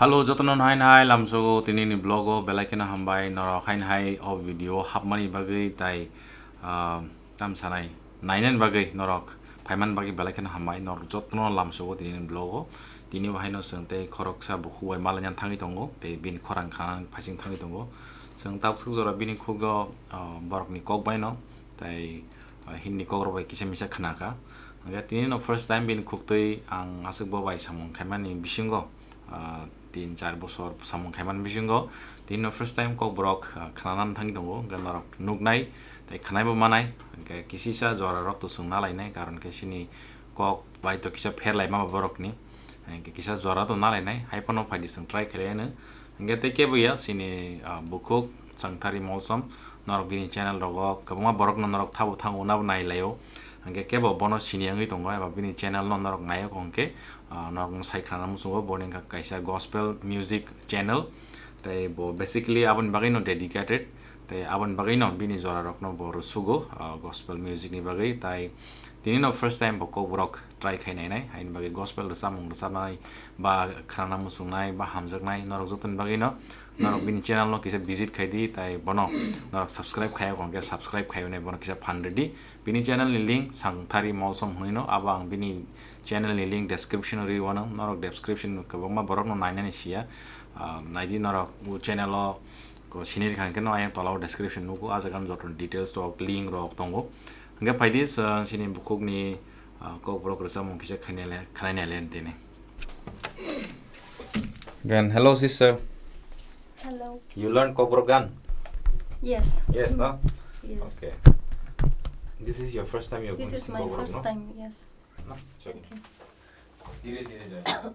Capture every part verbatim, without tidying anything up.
Hello, jotono hai hai lamsogo tinini vlog o belai kheno hambai norok hai hai o video hapmani bagwi tai, ah, tam sanai nainani bagwi norok phaimani bagwi belai kheno hambai norok jotono lamsogo tinini vlog o. Tini bo haino chwng tei khoroksa bukhuk bai malaina thangwi tongo tei bini khorang khanani phasing thangwi tongo. Chwng tabuk jora bini khugo, ah, borokni kok baino tei, ah, himni kokrok bai kisa misa khnakha. Hwnkhe tini no first time bini khuktwi ang aswk bo bai samung khaimani bisingo, ah, tin char bosor samung khaimani bisingo tini no first time kokborok, ah, khnanani thangwi tongo, hwnkhe norok nuknai tei khnaibo manai, hwnkhe kisisa jorarok to chwng nalainai, karon khe chini kok bai to kisa pherlaima borokni, hwnkhe kisa jora to nalainai, hai phano phaidi chwng try khlaianw. Hwnkhe tei kebo ya chini, ah, bukhuk Sangthari Molsom, norok bini channel rogo kwbangma borokno norok thabo thango nabo nailaio. Hwnkhe kebo bono sini wngwi tongo eba bini channel no norok naio hwnkhe, ah, norokno sai khnana muchungo, boni wngkha kaisa gospel music channel. Tei bo basically aboni bagwino dedicated, tei aboni bagwino bini jorarokno bo rwsugo, ah, gospel music ni bagwi. Tai tini no first time bo kokborok try khai nainai, haini bagwi gospel rwchapmung rwchapnai ba khnana muchungnai ba hamjaknai norok jotoni bagwino norok bini channel no kisa visit khai di, tai bono norok subscribe khai hwnkhe subscribe khai hwnwi bono kisa phan rwdi. Bini channel ni link Sangthari Molsom hwnwi no, abo ang bini channel ni link description o rwi wano, norok description kwbangma borok no nainani siya. Ah, naidi norok o channel o ko sini rikha hwnkhe no ayang tola o description nugo, ah jaga no joto details rok link rok tongo. Hwnkhe phaidi, ah, chini bukhuk ni, ah, kokborok rwchapmung kisa khainai le, khlainai le tini. Gan, hello sister. Hello. You learn Kokborok gan? Yes. Yes, no? Yes. Okay. This is your first time you're going to sing Kokborok, no? This is my first time, yes. No, it's okay. Okay. Dhire dhire jai. Yes.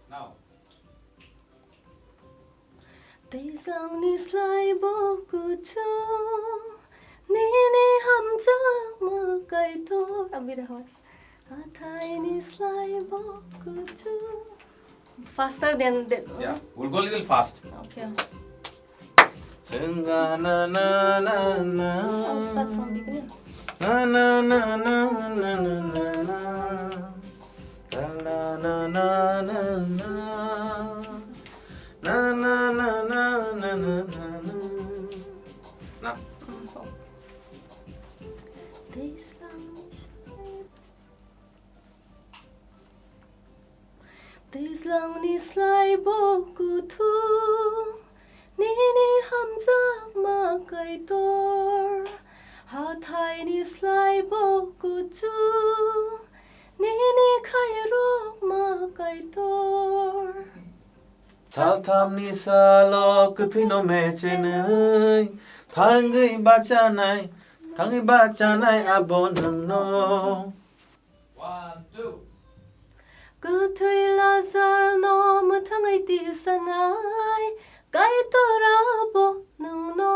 Now. Twijlangni slai bo kuchuk, nini hamjakma Kaitor. Abira hos. Hathaini slai bo kuchuk. Faster than that. Yeah, we'll go little fast. Okay. Chwng na na na na na. I'll start from beginning. Na na na na na na na na. Ta na na na na na na. Na na na na na na na na. Na. Mm, oh. This time is Twijlangni slai bo kuthuk, nini hamjakma Kaitor. Hathaini slai bo kuchuk, nini khairokma Kaitor. Salthamni salo kwthwino mechenwi, thangwi bachanai, thangwi bachanai abo nwngno. One, two. Kwthwi Lazarno mwthangwi tisanai, Kaitor abo nwngno.